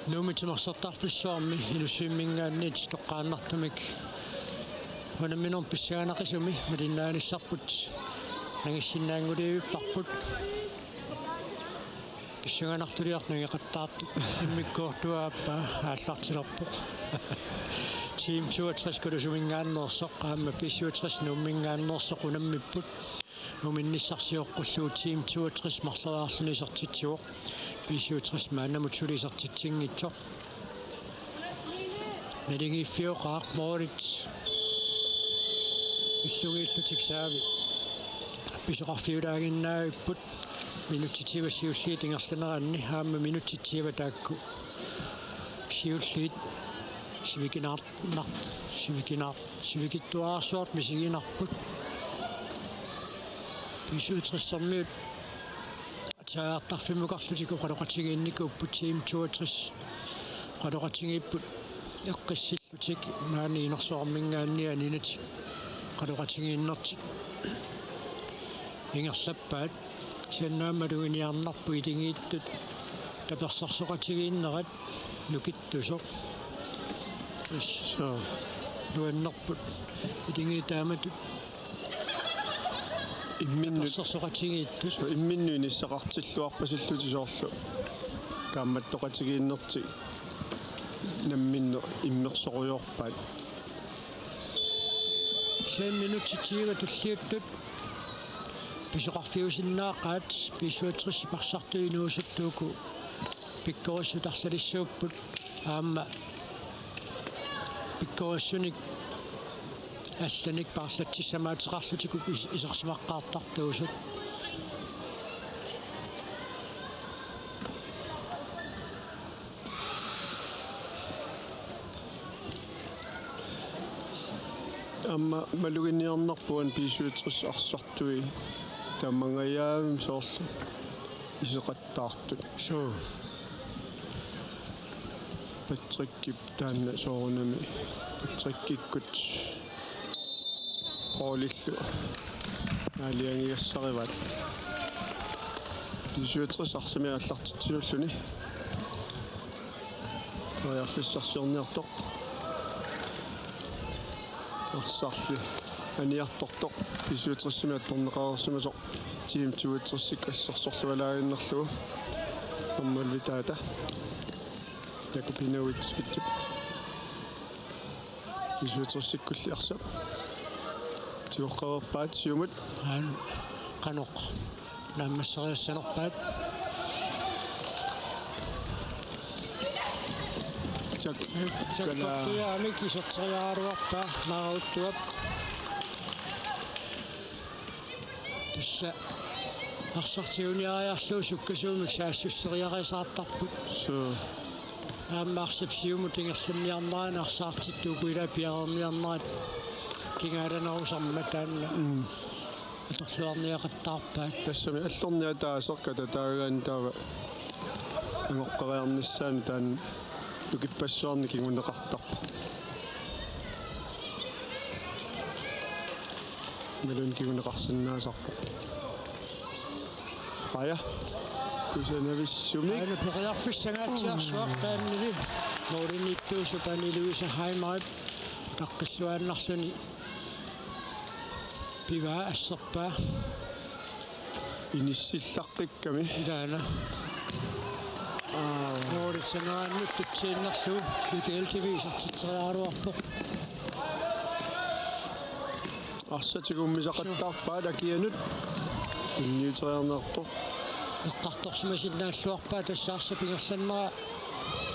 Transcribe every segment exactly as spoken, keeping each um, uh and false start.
Nuummi timersortarfissuarmi Inussivimminngaanniit toqqaannartumik unamminermi pissanganaqisumi malinnaanissarput angissinnaanngulivipparput. Pissanganartuliaq nangeqattaartoq immikkoortup aappaa aallartilerpoq. Team toogtres Kulusiminngaanneersoq aamma B syvogtres Nuumminngaanneersoq unammipput. Uminnissarsioqqullugu Team toogtres marloriarluni isertitsivoq. B syvogtres maannamut suli isertitsinngitsoq. Naligiiffioqaaq, målit illugiillutik saavi pisoqarfiulaaginnaavipput. Minutsit tyve siulliit ingerlaneranni aamma minutsit tyve taakku siulliit sivikinaar-, nar-, sivikinaar-, sivikitsuararsuartut misiginarput. B syvogtres-ermiut aatsaat arfineq-marlunnik oqaloqatigiinnikuupput, Team toogtres oqaloqatigiipput eqqissillutik maani Inersuarminngaanniit aninatik oqaloqatigiinnertik ingerlappaat. Kisianni aamma maluginiarnarpoq ilingiittut tapersersoqatigiinnerat nukittusoq. Tassa nuannerput ilingiit taamatut imminnut tapersersoqatigiittut. Imminnut inissaqartilluarpasillutik soorlu kaammattoqatigiinnertik namminneq immersorujoorpaat. Kisianni minutsit tyve tulliuttut pisoqarfiusinnaaqaat, B syvogtres arsartut inuusuttuuku pikkorissut arlalissuupput aamma pikkorissunik allanik paarlatsissamaateqarlutik is-, isersimaqqaartartuusut. Aamma maluginiarnarpoq B syvogtres arsartui tamangajaam soorlu iseqattaartut. Suu. Patrickip taanna soorunami. Patrickikkut Paulillu aalajangigassarivaat. B syvogtres arsamik aallartitsiulluni periarfissarsiorniartoq. Arsarli aniartortoq B syvogtres-imik attorneqareersimasoq Team toogtres-ikkut assersorlualaaginnarlugu. Aamma Vitaata Jakobinowitskitsup B syvogtres-ikkulli arsaq. Tigoqqareerpaat siumut. Aana qanoq naammasseriassanerpaat. Jack. Jack Kala. Toppiaamik iserteriaraluarpaa Naaruttuap. Tassa arsartiuniariarlugu sukkasuumik saassusseriarisaartarput. Suu. Aamma arsap siumut ingerlanniarnerani arsaartittut uku ilaat piareerniarnerat kingaalanerusarmat taanna. Mm. Atorluarniaqattaarpaat. Tassami allorniaq ataaseq katataagaanni taava angoqqeriarnissaanut taanna tukippassuarnik kinguneqartarpoq. Imaluunniit kinguneqarsinnaasarpoq. Freja kusanavissumik. Aana periarfissangaatsiarsuaq taannali. Målimiittuusoq Pani Louise Heimerip utaqqilluaannarluni pivaa asserpaa. Inissilaqqikkami. Ilaana. Aa. Målit saneraannut tutsiinnarlugu Mikael Kivi isertitseriaraluarpoq. Arsaq tigummisaqattaarpaat akianut. Tunniuteriarnerpoq. Eqqartorsimasinnaalluarpaa tassa arsap ingerlannera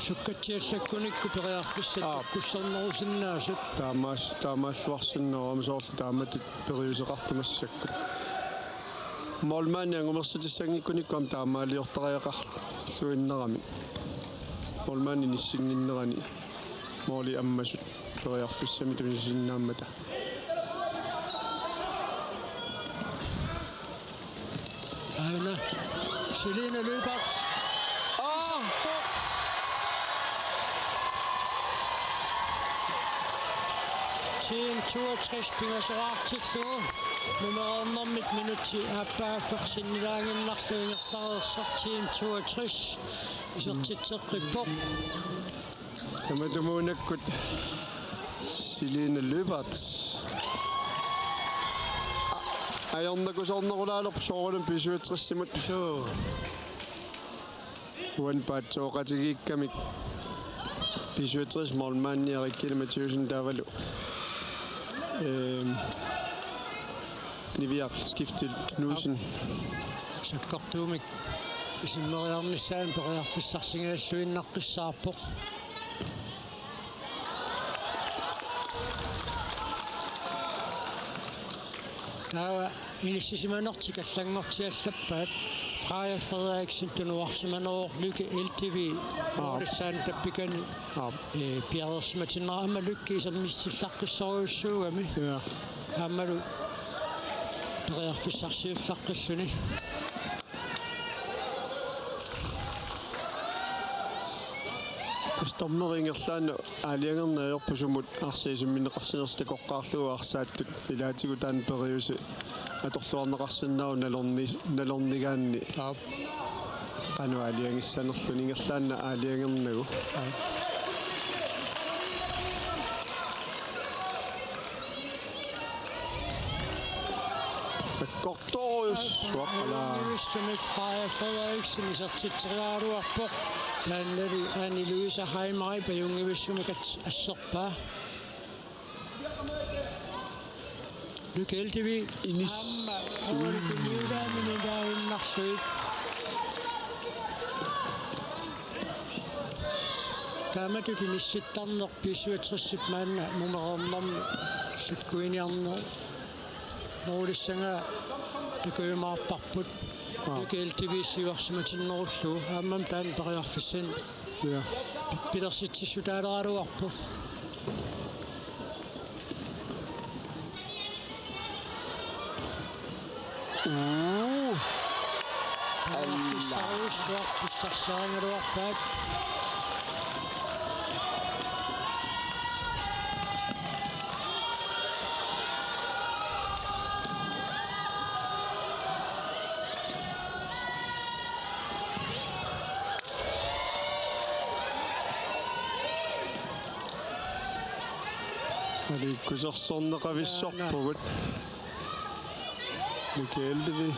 sukkatsiallakkunikku periarfissat Aap. Takkussornerusinnaasut. Taamaas-, taamaalluarsinnaavoq aamma soorlu taamatut periuseqartut massakkut. Målmandi angumersatissanngikkunikku aamma taamaaliortariaqarluinnarami. Målmandi inissinnginnerani måli ammasut periarfissamik tunisisinnaammata. Aana Selina Lyberth. Aa! Team toogtres pingasoraartillugu. Nummerernermit minutsit aappaa affaq sinnilaaginnarlugu ingerlareersoq Team toogtres isertitseqqippoq. Tamatumuunakkut Selina Lyberth. A-, ajornakusoornerulaalerpoq soorunami B syvogtresimut. Suu. Uani paatsooqatigiikkamik B syvogtres målmandi Erik Kjell Mathæussen taavalu. Ehm, Niviaq Skifte Knudsen. Sakkortuumik isumeriarnissaanut periarfissarsigalluinnaqqissaarpoq. Taava inissisimanertik allanngortiallappaat. Freja Frederiksen tunuarsimaneroq Lykke Eldevig. Aap. Målissaanut tappikani. Aap. Ee, piareersimatinneqarmat Lykke isermitsillaqqissorujussuugami. Ja. Aammalu periarfissarsiullaqqilluni. Dommeri ingerlaannaq aalajangerneq ajorpoq sumut arsaq isumminneqarsinersoq takoqqaarlugu arsaattut ilaatigut taanna periuseq atorluarneqarsinnaavoq nalorni-, nalornigaanni. Aap. Qanoq aalajangissanerluni ingerlaannaq aalajangernagu. Aap. Sakkortoorujussuaq, ala. Pajunngivissumik Freja Frederiksen isertitseriaraluarpoq. Taannali Anne Louise Heimari pajunngivissumik at-, asserpaa. Lykke Eldevig. Inis-, aamma Rolikuniulaamini taavinnarlugit. Taamatut inissittarneq B syvogtresip maanna nummerernermi sakkuiniarneq Noorulissanga takujumaarparput. Aap. Lykke Eldevig siuarsimatinnerullugu. Aammami taanna periarfissanik, ja, pi-, pilersitsissutaaleraluarpoq. Uu. Alla. Periarfissarujussuaq pissarsiarigaluarpaat. Aliikkusersorneqavissorpugut. Michael Devi.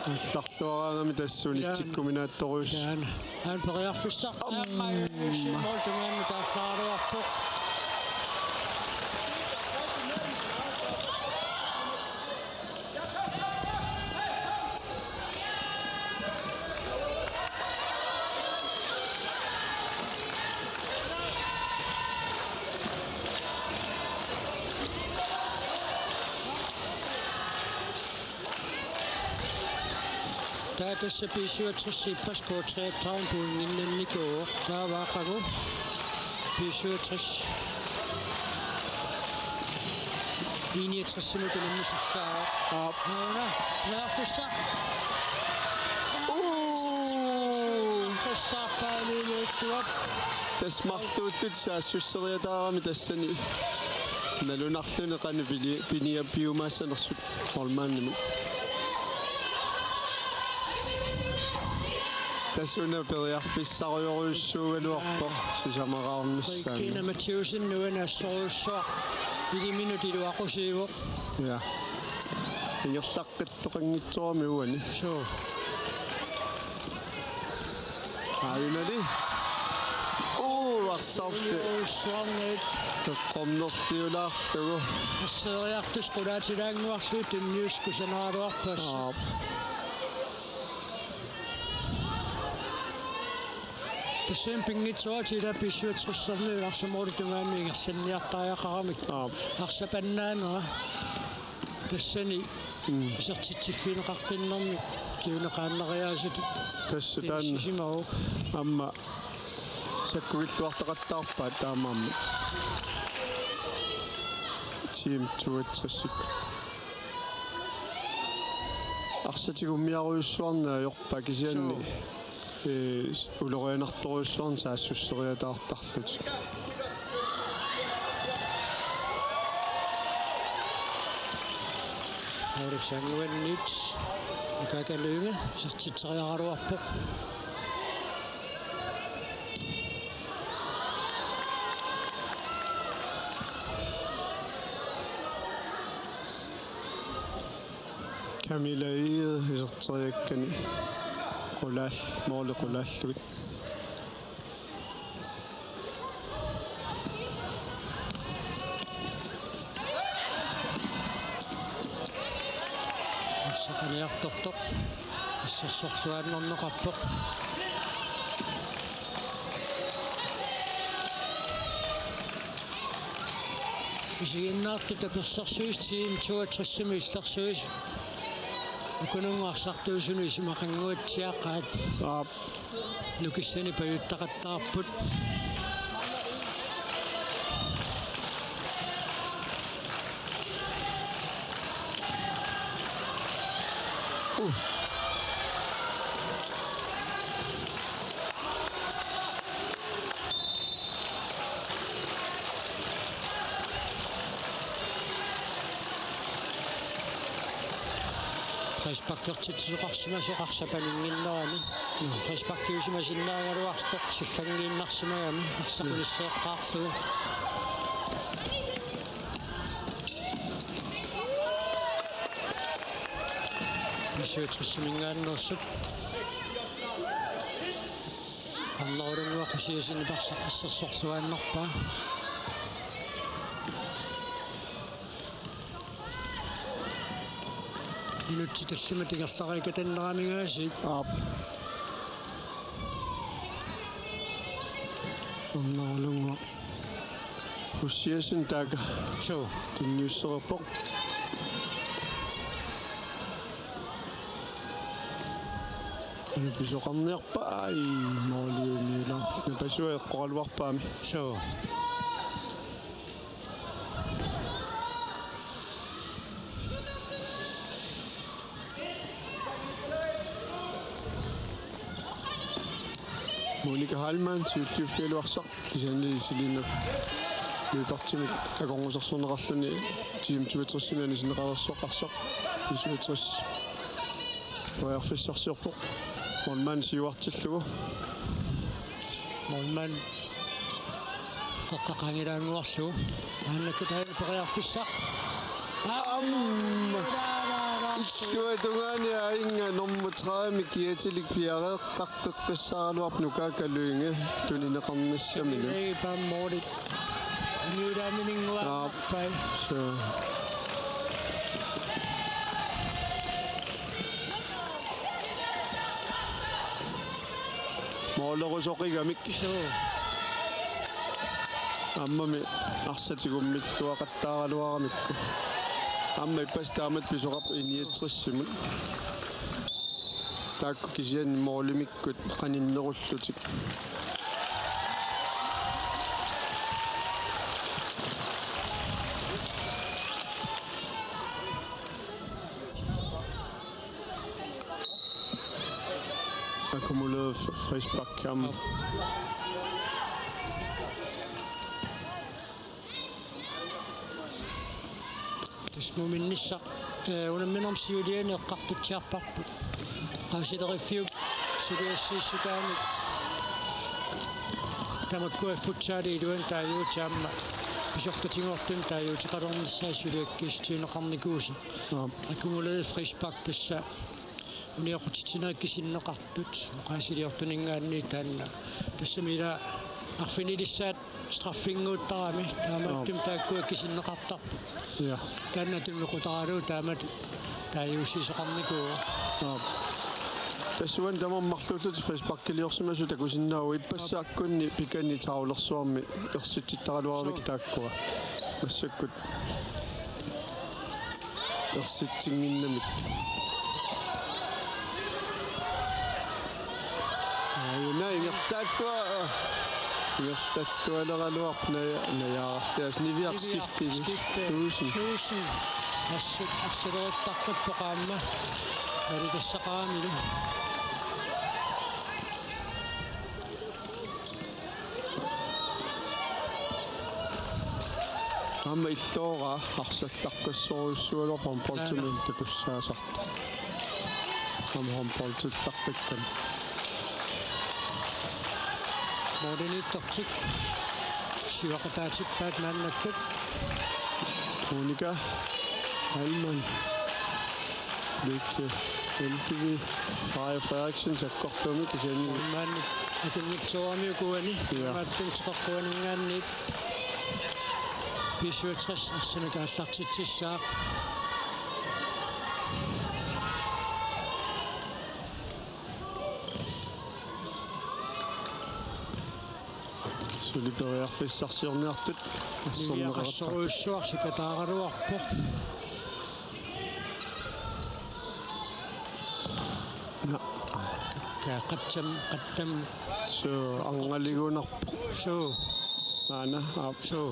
Allarluaraangami tassuunitsikkuminaattorujus. Taanna. Aamma periarfissaq. Aamma. Aamma Jussi mål tungaanut taallaaraluarpoq. Taava tassa B syvogtres ippassaq K treogtredive pointinnannikuuvoq. Taava aqagu B syvogtres enogtresimut unammisussaavoq. Aap. Aana, periarfissaq. Uu. Tassaarpaaliujuuttuap. Tassa marluullutik saassusseriataarami tassani. Nalunarluni qanoq pili-, pinia-, piumaassanersut målmandimut. Tassa una periarfissarujorujussuugaluarpoq sisamaraarnissaanut. Regina Mathæussen uani assorujussuaq iliminut iluaqusiivoq. Ja. Ingerlaqqittoqanngitsoorami uani. Suu. Aajunali. Uu, arsarfi. Uussuarniit. Eqqornerliulaarlugu. Asseeriartussaq qulaatilaannguarlugu tunniussaq kusanaraluarpoq. Aap. Tassami pinngitsoorata ila B syvogtressermiut arsamut tungaanut ingerlanniartariaqaramik. Aap. Arsapannaanera. Tassani. Mm. Isertitsiffigineqaqqinnermik kinguneqaannariaasutut. Tassa taanna. Ilissisimavoq. Aamma sakkugilluartaqattaarpaat taamaammat. Team toogtres. Arsaq tigummiarujussuarneq ajorpaat kisianni. Suu. Ee, ulorianartorujussuarnik saassusseriataartarlutik. Målip sannguanniit Nukaaka Lynge isertitseriaraluarpoq. Camilla Egede iserteriakkani qulaal-, måli qulaallugit. Arsaq aniartortoq. Assersorluaannarneqarpoq. Isiginnaartut tapersersuisut Team toogtres-imi illersuisut. Ukununnga arsartuusunut isumaqannguatsiaqaat. Aap. Nukissanik pajuttaqattaarput. Uh. Frisparkertitsisoqarsimasoq arsaq paninnginnerani. Frisparkiusimasinnaagaluartoq siffanngiinnarsimagami arsaq unisseeqqaarlugu. B syvogtres-iminngaanneersoq. Arnarulunnguaq Kusiasinip arsaq assersorluaannarpaa. Minutsit tallimat ingerlariikkatanneraminngaasiit. Aap. Arnarulunnguaq Kusiasin taakku. Suu. Tunniussereerpoq. Qanoq pisoqarniarpa, ai, måliuniila. Napasua eqqoraluarpaami. Suu. Monika Heilmann, siulliuffigaluarsaq, kisianni silinna løbertimik akornusersorneqarluni Team toogtres-imi anisinneqareersoq arsaq B syvogtres. Periarfissarsiorpoq. Målmand siuartillugu. Målmand qeqqaqangilaannguarlugu. Maannakkut aajuna periarfissaq. Aamma. Illuatungaani aajuna nummer tredive-mi kiatilik piareeqqaqqissaaraluarpoq Nukaaka Lynge tunineqarnissaminut. Ei, paammoorlik. Niulaamininnguaannarpai. Aap. Suu. Målerusoqigamik. Suu. Aammami arsaq tigummilluaqattaaraluaramikku. Aamma ippassaq taamatut pisoqarpoq I niogtres-imut. Taakku kisianni målimikkut qaninnerullutik. Akkumuleret f-, frispark aamma. Tassa muminnissaq, eh, unamminermi siuliani eqqartutsiarparput. Oqaasileriiffiup suliassiissukaani tamakkua futsalip iluani taaguutit aamma pisortatigoortuni taaguuteqalernissaat suliakkiissutigineqarnikuusoq. Aap. Akkumuleret frispark tassa unioqqutitsinerit kisinneqartut oqaasiliortuninngaanniit taanna. Tassami ila arfinilissaat straffinnguuttarami taamaattumik taakkua kisinneqartarput. Ja. Taanna tunniuteqarlugu taamatut taaguusiisoqarnikuuvoq. Aap. Tassuuna tamarmi marluullutik frisparkiliorsimasut takusinnaapput ippassaq akkunni pikani tavlersuarmi ersitsittaraluaramik. Suu. Taakkua. Massakkut. Ersitsinnginnamik. Aajuna ingerlaallua-, ingerlallualeraluarpoq naja-, najaararlias Niviaq. Niviaq skifte. Skifte. Knudsen. Knudsen. Assut arsalerissarput aamma. Alitassaqaramilu. Aamma illoora arsallaqqissorujussuulerpoq håndboldimik takussaasartoq. Aamma håndboldillaqqikkamik. Målimiittortik siuaqataatippaat maannakkut. Monika Heilmann. Lykke Elfvi. Freja Frederiksen sakkortuumik kisianni. Målmand akunngitsooramiuk uani. Ja. Maattumik teqeqquaninngaanniit B syvogtres arsamik aallartitsissaaq. Suli periarfissarsiorniartut. Niviaqassorujussuaq sukataaraluarpoq. Na. Ka-, qatsam, qatsam. Suu, arnaligunarpoq. Suu. Aana, aap. Suu.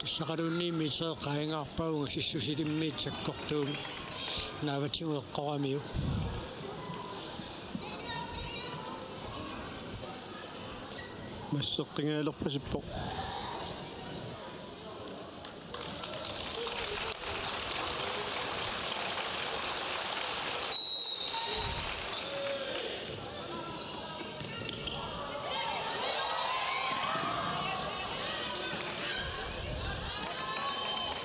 Tassaqaluunniit meterit qaangerpaavunga sissusilimmiit sakkortuumik naavatigut eqqoramiuk. Masseqqingajalerpasippoq.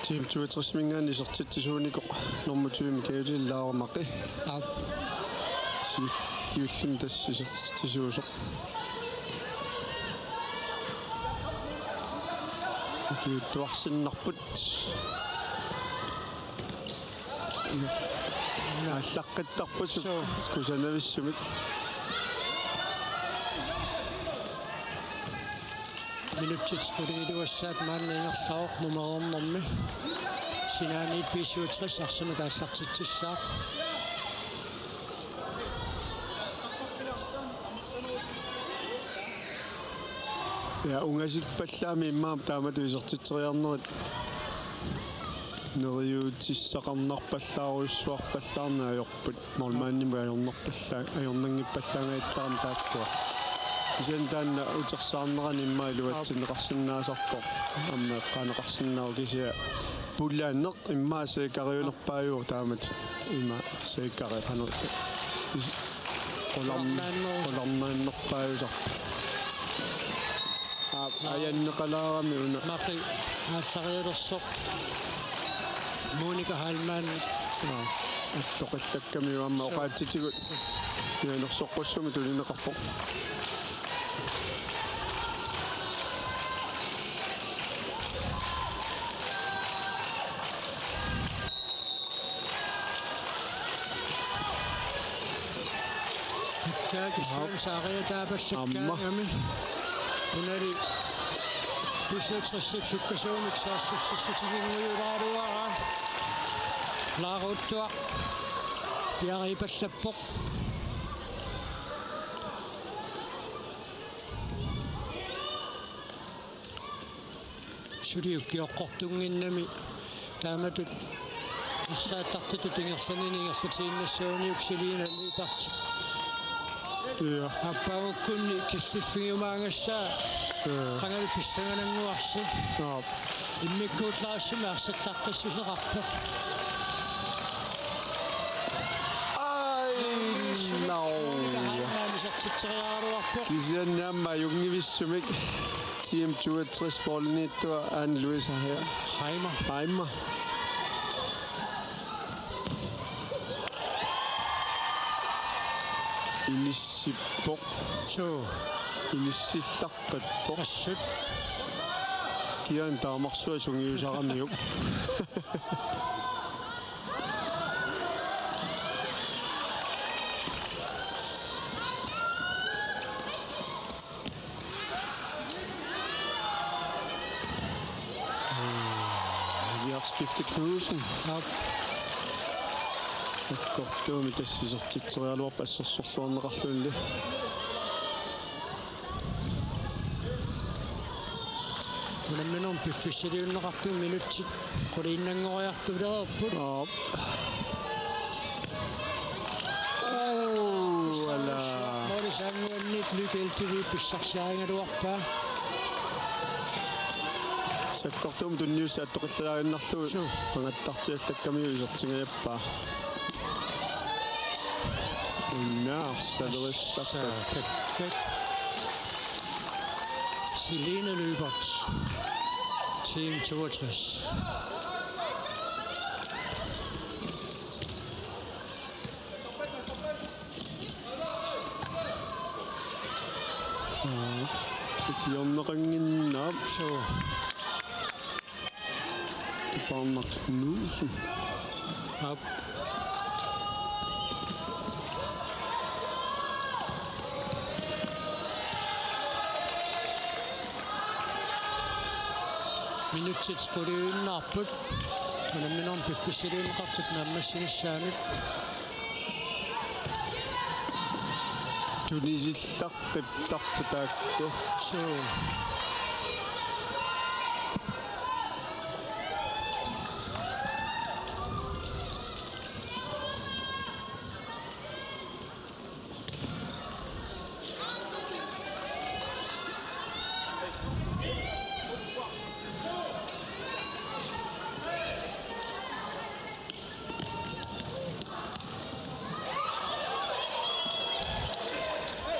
Team toogtres-iminngaanniit isertitsisuunikoq nummer tyve Mikael Laarmaqi. Aap. Siulliulluni tassa isertitsisuusoq. Ukiuttuarsinnarput. Aallaqqittarput. Suu. Kusanavissumik. Minutsit quliiluassaat maanna ingerlavoq nummer nummermi. Sinaaniit B syvogtres arsamik aallartitsissaaq. Ja, ungasikpallaammi immaqa taamatut isertitseriarnerit neriuutissaqarnarpallaarujussuarpallaarneq ajorput. Målmandimut ajornarpallaa-, ajornanngippallaangajattaarami taakkua. Kisianni taanna utersaarnerani immaqa iluatsinneqarsinnaasarpoq. Aamma eqqaaneqarsinnaavoq kisianni pulaaneq immaqa seekariunerpaajuvoq taamatut. Ima seekari qanoq is-, qularn-, qularnaannerusoq. Qularnaannerpaajusarpoq. Aap, ajanneqalaarami una. Maqi aallarialersoq. Monika Heilmann. Aap, attoqillakkami aamma. Suu. Oqaatsitigut. Nuannersoqqussummik tunineqarpoq. Takkaa kissuan saariataapallakkaangami. Aamma. Unali B syvogtres-ip sukkasuumik saassussissutiginngujulaaruaraa. Laaruuttuaq piariipallappoq. Suli ukioqqortunnginnami taamatut arsaattartutut ingerlanini ingerlatiinnassagunarpoq Selina Lyberth. Ja. Aappaagukkunni killiffigiumaagassaa. Ja. Qangali pissanganannguarsi. Aap. Immikkuullarissuarmik arsallaqqissuseqarpoq. Ai, nau. Isertitseriaraluarpoq. Kisianni aamma ajunngivissumik. Team toogtres målimiittua Anne Louise He-, Heimer. Heimer. Inissippoq. Suu. Inissillaqqippoq. Assut. Kian taamarsuaq sungiusaramiuk. Jørgen Skifte Knudsen. Aap. Sakkortuumik tassa isertitseriaraluarpoq assersorluarneqarluni. Unamminermi piffissaliunneqartumi minutsit quliinnanngoriartulereerput. Aap. Taannuanniit Lykke Eltevig pissarsiarigaluarpaa. Sakkortuumik tunniussaq attoqqillaaginnarlugu. Suu. Qangattartiallakkamiuk isertingajappaa. Unnaarsalerissarput. Kakkat. Celine Lyberth. Team toogtres. Aa, ikiorneqannginnaavoq. Suu. Kipaarnaq nuusu. Aap. Minutsit quliinnarput. Unamminermi piffissaliunneqartut naammassinissaanut. Tunisillarput taakku. Suu.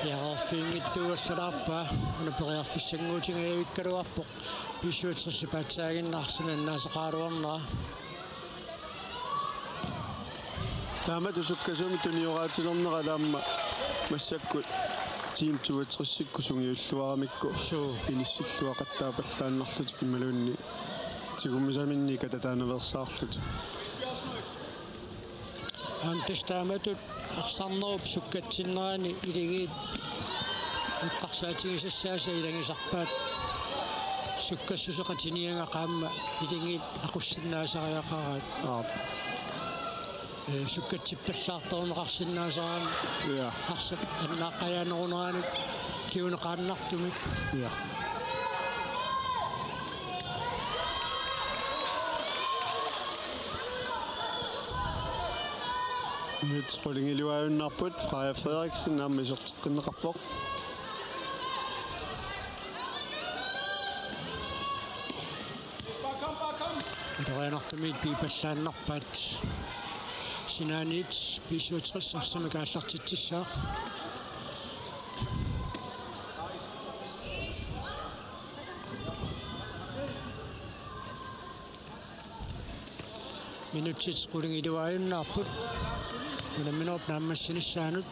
Piareerfiginngitsuugassalaarpaa, una periarfissannguutingajavikkaluarpoq, B syvogtres paatsaaginnarsimannaaseqaraluarnera. Taamatut sukkasuumik tunioraatilernerallu aamma massakkut Team toogtresikkut sungiulluaramikku. Suu. Inissilluaqattaapallaannarlutik imaluunniit tigummisaminnik katataanaveersaarlutik. Aamma tassa taamatut arsarnerup sukkatsinnerani iligiit eqqarsaatigisassaasa ilagisarpaat sukkassuseqatiniagaq aamma iligiit aqussinnaasariaqaraat. Aap. Ee, sukkatippallaartorneqarsinnaasaraanni. Ja. Arsaq annaaqqajaaneruneranut kinguneqaannartumik. Ja. Minutsit qulingiluaannarput, Freja Frederiksen aamma iserteqqinneqarpoq. Ilorianartumiit piipallaannarpaat sinaaniit B syvogtres arsamik aallartitsissaaq. Minutsit qulingiluaannarput. Unamminerup naammassinissaanut.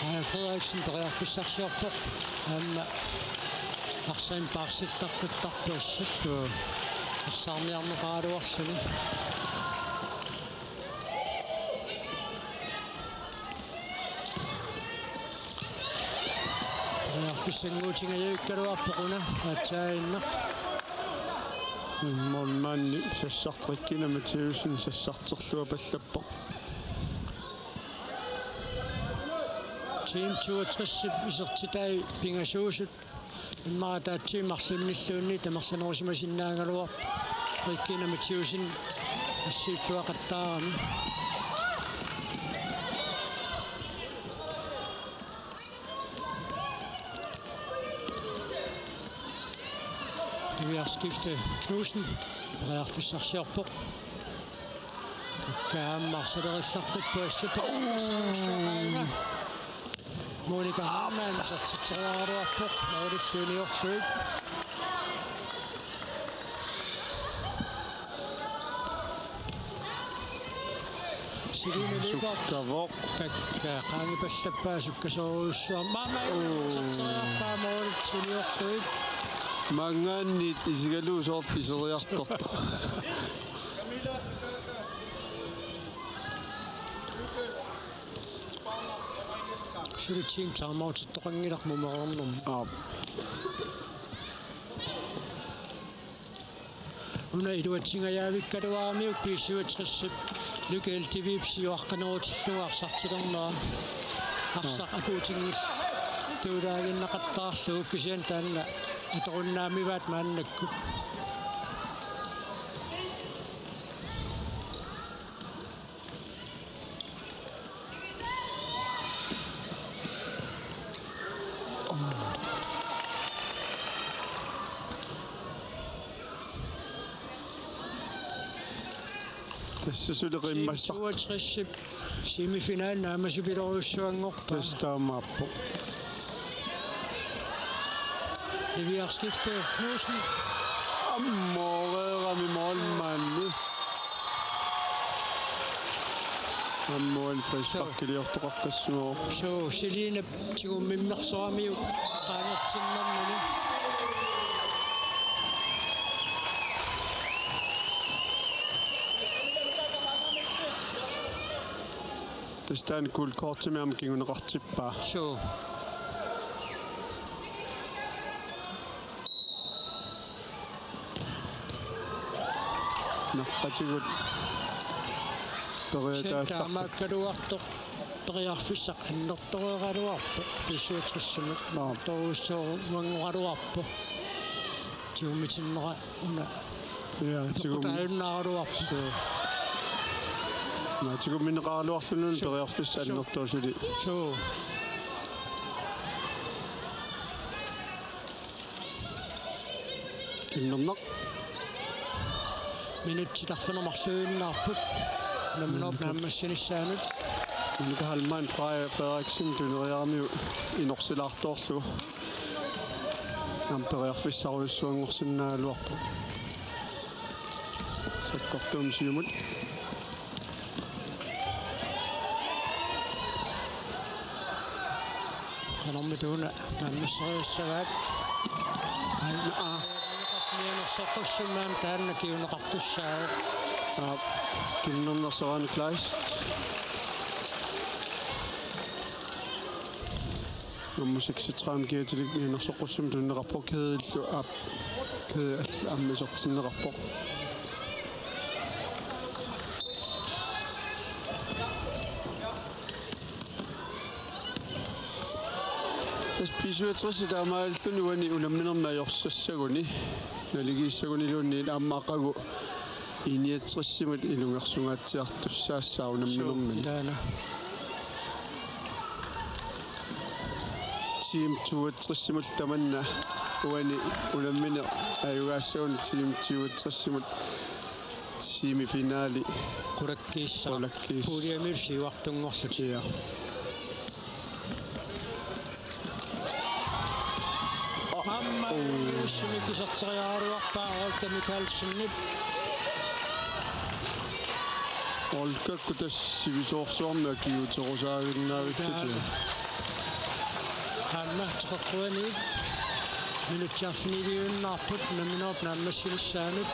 Kaja Frederiksen periarfissarsiorpoq. Aamma arsaq paarsillaqqittarpoq assut. Arsaarniarneqaraluarluni. Periarfissanguutingajavikkaluarpoq una paatsaaginnaq. Immormaanni sassartarikkina Mathiassen sassarterluapallappoq. Team toogtresip isertitai pingasuusut. Immaqa ataatsimut marlunnilluunniit tamarlanerusimasinnaagaluarpoq. Regina Mathiassen assiilluaqattaarami. Tuiarskifte Knudsen periarfissarsiorpoq. Kaammarsalerissarput puassippa. Monika Harman satsitseriaraluarpoq. Moritz Juniorsuit. Celine Lyberth. Sukkavoq. Kakka qaangipallappaa sukkasoorujussuarmik. Maama satseriarpaa Moritz Juniorsuit. Maanngaanniit isigalugu soorlu iseriartortoq. Suli team timeoutittoqanngilaq mumereernermi. Aap. Una iluatsingajaavikkaluaramiuk B syvogtresip Lykke L T V-p siuaqqanerutillugu arsartilernera. Arsaq apuutinngilluinnaqqattaarlugu kisianni taanna atorunnaamivaat maannakkut. Tassa suli qimmassaq. Toogtresip semifinal naammassipilorujussuanngorpoq. Tassa taamaappoq. Niviarskifte Knudsen. Ammooreerami målmandi. Aamma uani frisparkiliortoqaqqissimavoq. Suu, Selina tigummimmersoramiuk qaangertinnermini. Tassa taanna gult kortimi aamma kinguneqartippaa. Suu. Naqqatigut periataallarput. Taamaakkaluartoq periarfissaq annertoreeraluarpoq B syvogtresimut. Aap. Toruussoorumanngoraluarpoq. Tigummitinnera una. Ja, tigum-, peqqutaajunnaaraluarpoq. Suu. Naa, tigummineqaraluarluni. Suu. Periarfissaq annertoorluni. Suu. Immernaq. Minutsit arfineq-marluinnaapput. Unamminerup naammassinissaanut. Monika Heilmann Freja Frederiksen tuneriaramiuk inorsilaartoorlugu. Aamma periarfissarujussuanngorsinnaagaluarpoq. Sakkortuumik siumut. Qanormita una naammasseriassagaat. Ai, aa. Mianersoqqussummaan taanna kinguneqartussaavoq. Aap, kinnernersoraani Kleist. Nummer seksogtredive, Kiatilik, mianersoqqussumik tunineqarpoq, Kiatillu aap, Kiatillu aamma isertinneqarpoq. Tassa B syvogtres taamaalilluni uani unamminermi ajorsassaguni, naligiissaguniluunniit aamma aqagu I niogtresimut ilungersungaatsiartussaassaaq unamminermini. Suu, ilaana. Team toogtresimut tamanna uani unammineq ajugaassaguni Team toogtresimut semifinali. Qulakkiissaq. Qulakkiissaq. Puljemilu siuartunngorlutik. Ja. Aamma, oh, ussumik iserteriaraluarpaa Olga Mikaelsenip. Olgakkut tassa sivisoorsuarmik akiuuterusaaginnaavillutik. Aamma teqeqquaniit minutsit arfiniliinnaapput unamminerup naammassinissaanut.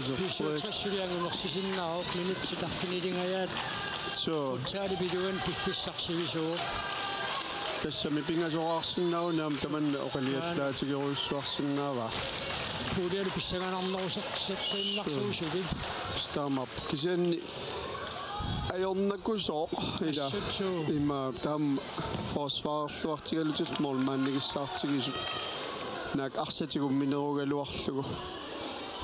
Isertui. B syvogtres suli angumersisinnaavoq, minutsit arfinilingajaat. Suu. Futsalip iluani piffissaq sivisuuvoq. Tassami pingasoraarsinnaavoq, aamma tamanna oqiliallaatigerujussuarsinnaavaa. Puljali pissanganarneruseqqiinnarlugu suli. Suu. Tassa taamaappoq. Kisianni ajornakusoq ila. Assut suu. Ima taama forsvarerluartigalutillu målmandigissaartigisut. Naak arsaq tigumminerugaluarlugu.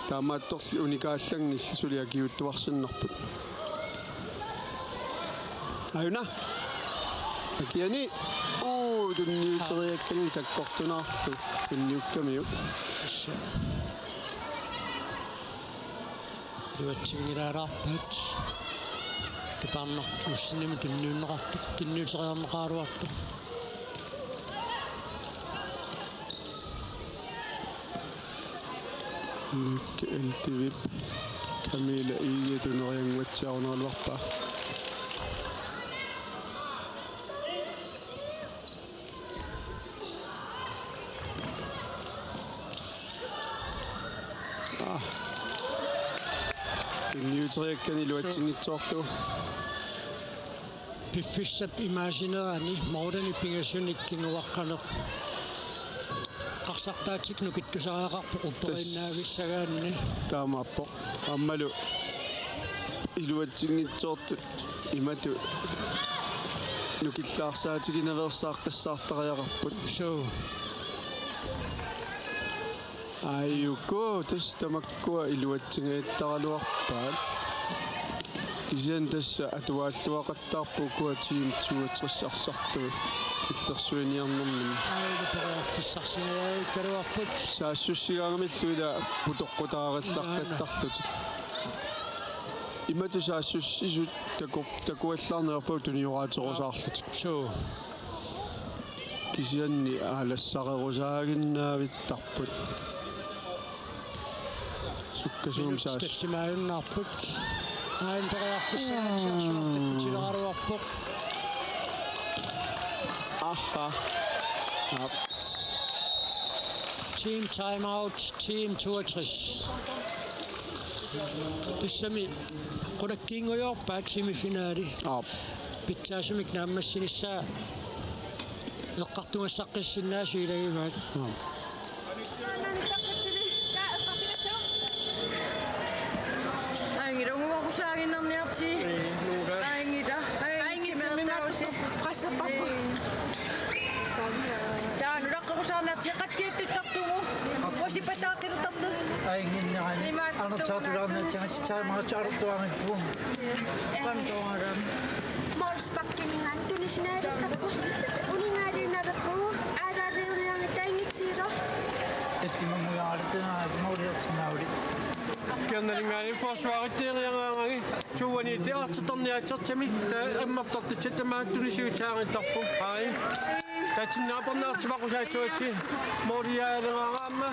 Taamaattorli unikaallanngillat suli akiuuttuarsinnarput. Ajuna. Akiani. Uu, tunniuteriakkani sakkortunaarlu. Tunniukkamiuk. Tassa. Iluatsinngilalaarpaat. Kipaarnartuussinimi tunniunneqartoq, tunniuteriarneqaraluartoq. Lykke L T V-p Camilla Egede tuneriannguatsiarunaraluarpaa. Aa. Tunniuteriakkani iluatsinngitsoorlugu. Piffissap imaasinerani målini pingasunik kinguaqqaneq Qarsartaatsik nukittusariaqarpoq upperiinnaavissagaanni. Taamaappoq. Aammalu iluatsinngitsoortut imatut nukillaarsaatigineqassaaqqissaartariaqarput. Suu. Aajuku, tassa tamakkua iluatsingajattaraluarpaat. Kisianni tassa atuaalluaqattaarput ukua Team toogtres arsartui illersuiniarnerminni. Aajuna periarfissarsingajavikkaluarput. Saassussigaangamillu ila putoqqutaarillartittarlutik. Imatut saassussisut taku-, takuallaarneq ajorput tunioraaterusaarlutik. Suu. Kisianni aalassarerusaaginnaavittarput. Sukkasuumik saas- Tallimaajunnaarput. Aajuna periarfissaq aatsaat suortakkutileraluarpoq. Aha. Aap. Team timeout, Team toogtres. Tassami qulakkiinngujoorpaat semifinali. Aap. Pitsaasumik naammassinissaa eqqartugassaqqissinnaasut ilagivaat. Aap. Aingilunguarusaaginnarniarti. Aingila. Aingitsimmimaattusi. Qassappappu. Taanulaqqerusaarniarti qattiittuttartugu. Uasipataaqqiluttartut. Ainginnerani. Imaattugu. Anersaartulaarniartiga sitsaamaatsaartuarippu. Pantoorami. Målsparkiminngaanniit tunisinaaliuttarpoq. Uningaaliinnarpoq. Aalaariuniarngi taingitsiilo. Tattimammujaartunaa måliorsinnaavili. Kiannalingaani forsvarittieriaraangi. Tuuani tiartitarniatsartami ta ammartartitsi tamaat tunisiusaaritarpoq. Ai. Tatsinnaapernaartimaqusaatsuatsi. Måliaaleraaraamma.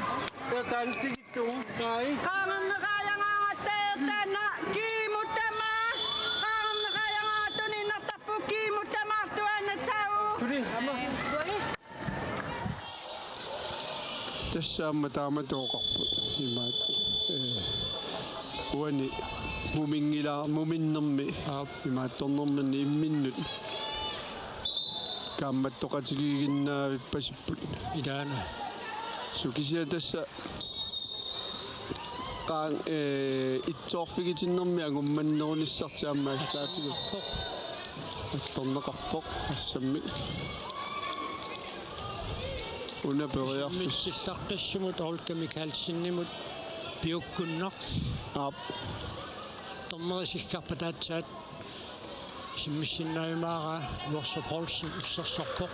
Taantigittugu. Ai. Qaangerneqaajangaatta taanna kiimut tamaat. Qaangerneqaajangaatta tuninnartarpoq kiimut tamaartuaannatsau. Tuli, aamma. Tassa aamma taamatut oqarput. Imaat, eh, uani muminngila-, muminnermi. Aap. Imaattornerminni imminnut. Kaammattoqatigiiginnaavippasipput. Ilaana. Suu kisianni tassa Qaa-, eh, itsoorfigitinnermi angummannerunissartik aamma allaatigut. Allorneqarpoq assammik. Una periarfis. Isimmitsillaqqissumut Olga Mikaelsenimut piukkunnaq. Aap. Dommerit sikkarpataatsaat. Isimmissinnaajumaarpaa Josef Poulsen ussersorpoq.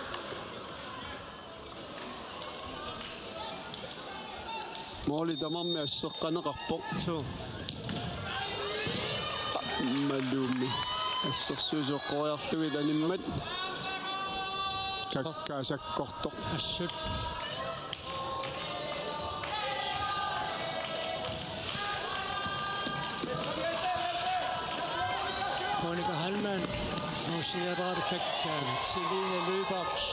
Måli tamarmi asseqqaneqarpoq. Suu. Malumi. Assersuisoqqoriarlugit animmat. Kakkaasakkortoq. Assut. Monika Heilmann, Susanne Radekak, Celine Lyberth.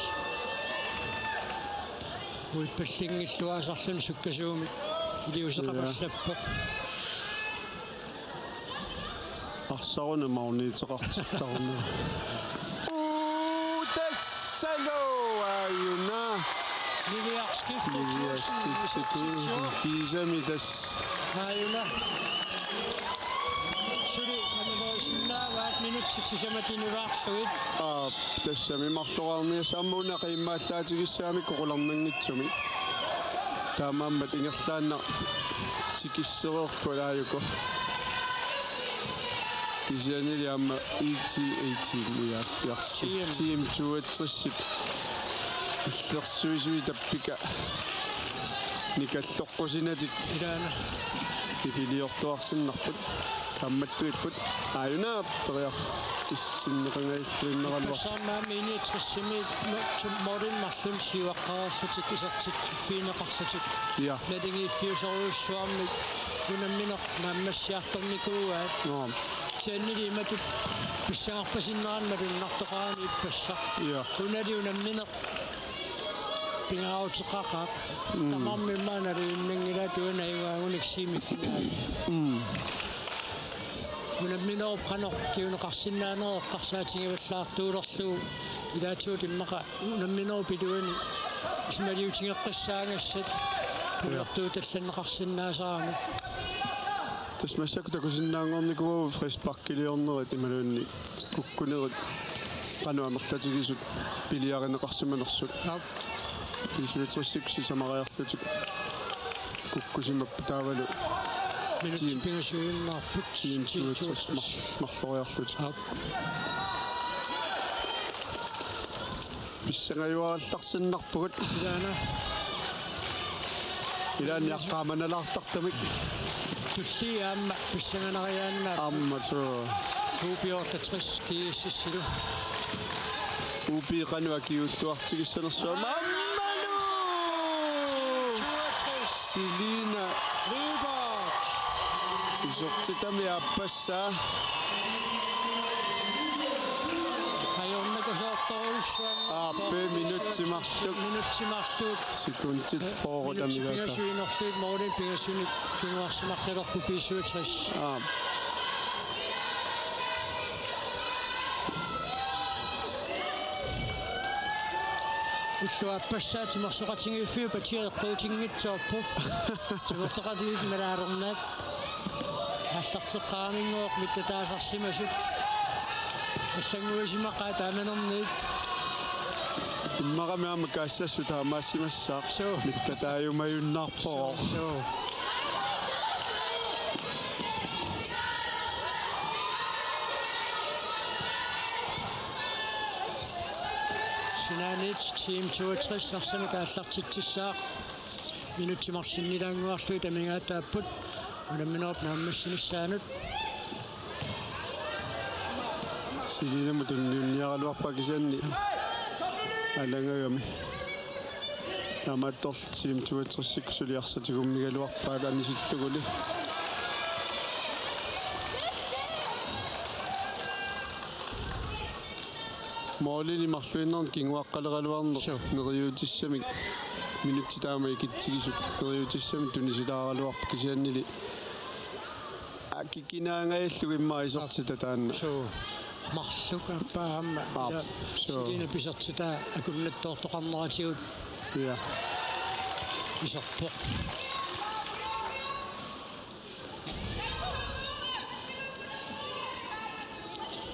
Uippallinngilluaasarluni sukkasuumik iliuuseqapallappoq. Arsaruna maaniitseqartittaruna. Uu, tassalu aajuna. Liliaq Skifte Liliaq Skifte Tuusen. Kiisami tassa. Aajuna. Suli anniveersinnaavaat minutsit sisamat inuaarlugit. Aap, tassami marloraarniassaammuna qiimmaallaatigissaamik qularnanngitsumik. Taamaammat ingerlaannaq tikissereerput aajuku. Kisiannili aamma E T eighteen nioghalvfjerds. Team. Team toogtresip illersuisui tappika nikalloqqusinatik. Ilaana. Nipiliortuarsinnarput. Kaammattuipput. Aajuna periarfissinneqangajalluinnaraluarpoq. Ippassaq aamma enogtresimi målimik marlunnik siuaqqareerlutik isertitsiffigineqarlutik. Ja. Naligiiffiusorujussuarmik unammineq naammassiartornikuuaat. Joo. Kisiannili imatut pissangarpasinnerani malunnartoqarani ippassaq. Ja. Unali unammineq pingaaruteqaqaaq. Mm. Tamarmik maanna naluinnanngilaat uani najugaagunik semifinali. Mm. Unamminerup qanoq kinguneqarsinnaaneq eqqarsaatigivallaartuulerlugu ilaatigut immaqa unamminerup iluani Simaliutigeqqissaagassat. Ujartuutallanneqarsinnaasarami. Tassa massakkut takusinnaanngornikuuagut frisparkiliornerit imaluunniit kukkunerit qanoq amerlatigisut piliarineqarsimanersut. Aap. B-syvogtressit sisamariarlutik kukkusimapput taavalu minutsit pingasuinnarput. Team toogtres mar-, marloriarlutik. Aap. Pissangajuarallarsinnarpugut. Ilaana. Ilaanni aqqaamanalaartartumik. Tullia aamma pissanganariaannaat. Aamma suu. U B otteogtres G S S-ilu. U B qanoq akiuulluartigissanersuaq. Aammalu! Selina. Lyberth. Isertitami aappassaa. Ajornakusoortorujussuanngorpoq. Aap, minutsit marluk. Minutsit marluk. Sekundit fyrre. Minutsit amigaata. Pingasuinerlutik målinik pingasunik kinguarsimaqqilerput B-syvogtres. Aap. Ullut aappassaat timersoqatigiiffiup atia eqquutinngitsoorpoq. Timersoqatigiiffik malaalernaat. Aallarteqqaaraminnguaq mittataasarsimasut. Allannguisimaqaat taamanerniit. Immarami aamma kaassassut taamaassimassaaq. Suu. Mittataajumajunnaarpoq. Suu, suu. Sinaaniit Team toogtres arsamik aallartitsissaaq. Minutsit marluk sinnilaannguarlugit amigaataapput unamminerup naammassinissaanut. Selinamut tunniunniaraluarpaa kisianni alangagami. Taamaattorli Team toogtresikkut suli arsaq tigummigaluarpaat anisillugulu. Målini marluinnarni kinguaqqaleraluarneq. Suu. Neriuutissamik minutsit taama ikitsigisut neriuutissamik tunisilaaraluarpoq kisiannili akikinaangajallugu immaqa isertitat taanna. Suu. Marluk aappaa aamma. Aap, isa-, suu. Selina isertitaa akunnattoortoqarneratigut. Ja. Iserpoq.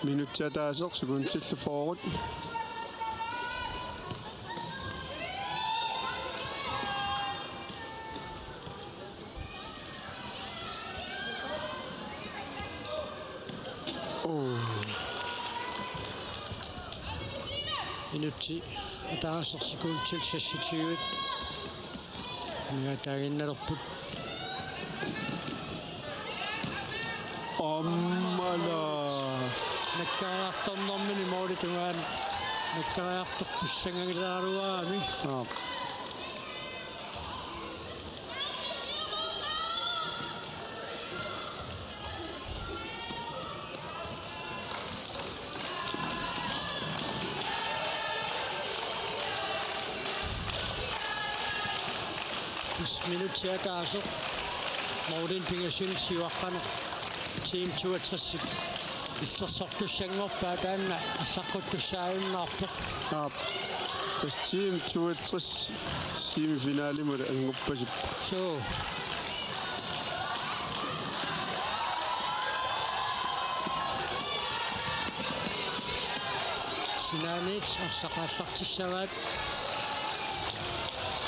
Minutsit ataaseq, sekundillu fyrre. Oo. Minutsit ataaseq, sekundillu seksogtyve. Amigaataaginnalerput. Ammala. Nakkariartornermini målip tungaanut nakkariartortussanngilaaruaami. Aap. Minutsit ataaseq målini pingasunik siuaqqaneq Team toogtresip illersortussanngorpaa taanna allaqquttussaajunnaarpoq. Aap. Tassa Team toogtres semifinalimut anguppasippoq. Suu. Sinaaniit arsaq aallartissavaat.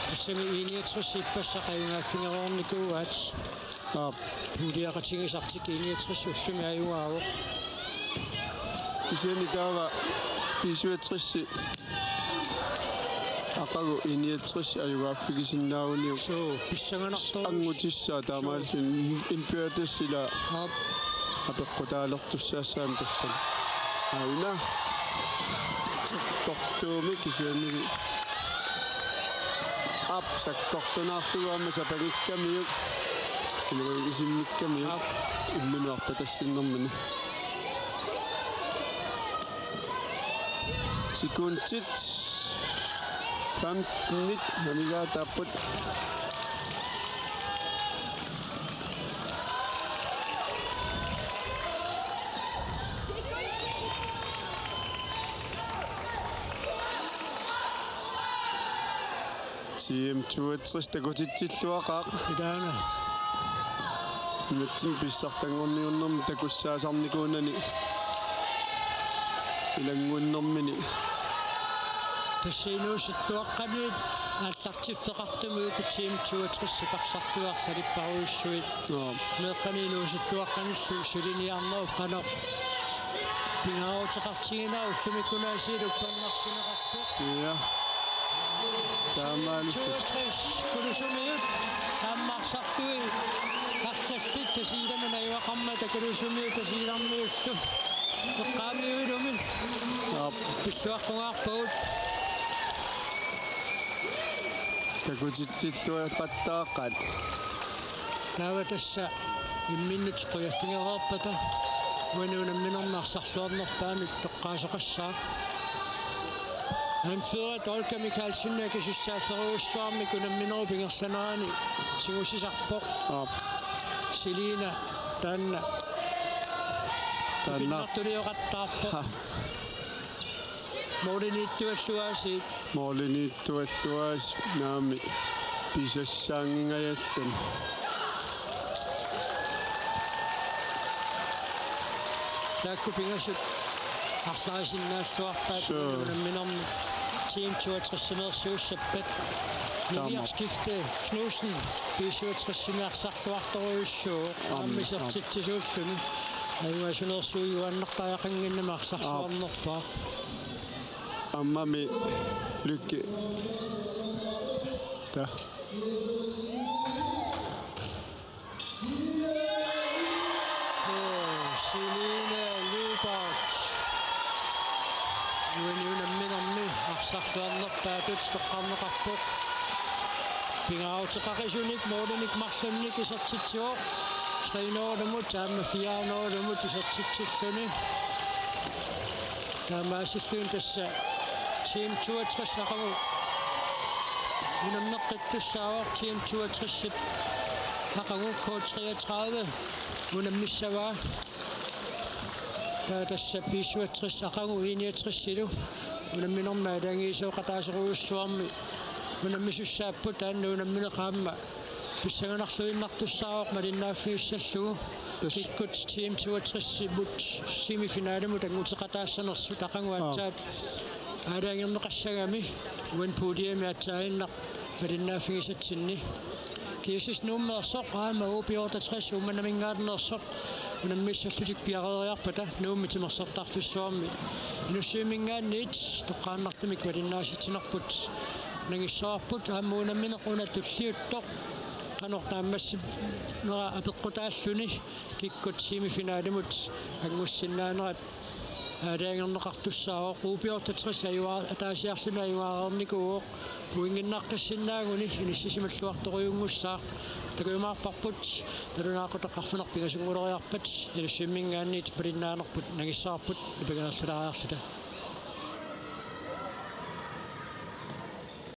Tassami I niogtres ippassaq ajugaaffigereernikuuaat. Aap. Puuliaqatigisartik I niogtres ullumi ajugaavoq. Kisianni taava B syvogtres aqagu I niogtres ajugaaffigisinnaaguniuk. Suu, pissanganartorujus-, angutissaa taamaalilluni impiatas ila. Aap. Apeqqutaalertussaassaanik tassani. Auna. Sakkortuumik kisiannili. Aap, sakkortunaarlugu aamma sapangikkamiuk. Imaluunniit isimmikkamiuk. Aap. Imminut arpatassinnermini. Sekundit femtenit amigaataapput. T M toogtres takutitsilluaqaaq. Ilaana. Nunatsinni pissartanngorniunnermi takussaasarnikuunani ilanngunnermini. Tassa inuusuttuaqqaniit aallartiffeqartumik uku T M toogtres siparsartuaat salipparujussuit. Joo. Meeqqani inuusuttuaqqanillu suliniarnerup qanoq pingaaruteqartiginera ullumikkut aasiit uppernarsineqarpoq. Ja. Taamaalillutik. Toogtres Kulusumiut aamma arsartui arlallit Tasiilamut najugaqarmata Kulusumiut Tasiilarmiullu eqqaamiuilumi. Aap. Pilluaqqungaarpagut. Takutitsilluaqattaaqaat. Taava tassa imminnut qujaffigereerpata uani unamminermi arsarluarnerpaamik toqqaasoqassaaq. Anfører Olga Michaelsen akisussaafferujussuarmik unamminerup ingerlanerani tigusisarpoq. Aap. Selina taanna. Taanna. Tupinnartulioqattaarpoq. Ha. Målimiittualluaasiit. Målimiittualluaasiit naamik pisassaanngingajalluni. Taakku pingasut arsaasinnaalluarpaat. Sure. Unamminermi T M toogtres-imeersuussappat. Taama. Niviaq Skifte Knudsen B syvogtres-imi arsarluartorujussuuvoq. Aamma. Aamma isertitsisuulluni. Ajugaasuneersuujuaannartariaqannginnami arsarluarnerpaaq. Aammami Lykke. Taa. Selina Lyberth. Uani unamminermi arsarluarnerpaatut toqqarneqarpoq. Pingaaruteqaqisunik målimik marlunnik isertitsivoq. Tre nul-imut aamma fire nul-imut isertitsilluni. Taamaasilluni tassa T M toogtres aqagu unammeqqittussaavoq, T M toogtres-ip aqagu K treogtredive unammissavaa. Taava tassa B syvogtres aqagu I niogtres-ilu unamminermi aalajangiisoqataasorujussuarmi unammisussaapput, taanna unammineq aamma pissanganarluinnartussaavoq malinnaaffigissallugu. Tassa. Kikkut T M toogtres-imut semifinalimut annguteqataassanersut aqagu. Aap. Aatsaat aalajangerneqassagami uani puljemi aatsaaginnaq malinnaaffigisatsinni. G S S Nuummeersoq aamma U B otteogtres Uummannaminngaanneersoq unammissallutik piareeriarpata Nuummi timersortarfissuarmi Inussivimminngaanniit toqqaannartumik malinnaasitsinerput nangissavarput, aamma unammineq una tulliuttoq qanoq naammassineraa apeqqutaalluni kikkut semifinalimut angussinnaanerat aalajangerneqartussaavoq. U B otteogtres ajua-, ataasiarluni ajuareernikuuvoq. Pointinnaqqissinnaagunik inissisimalluartorujunngussaaq. Takujumaarparput nalunaaqutaq arfineq-pingasunnguleriarpat Inussivimminngaanniit malinnaanerput nangissavarput nipangerlaariarluta.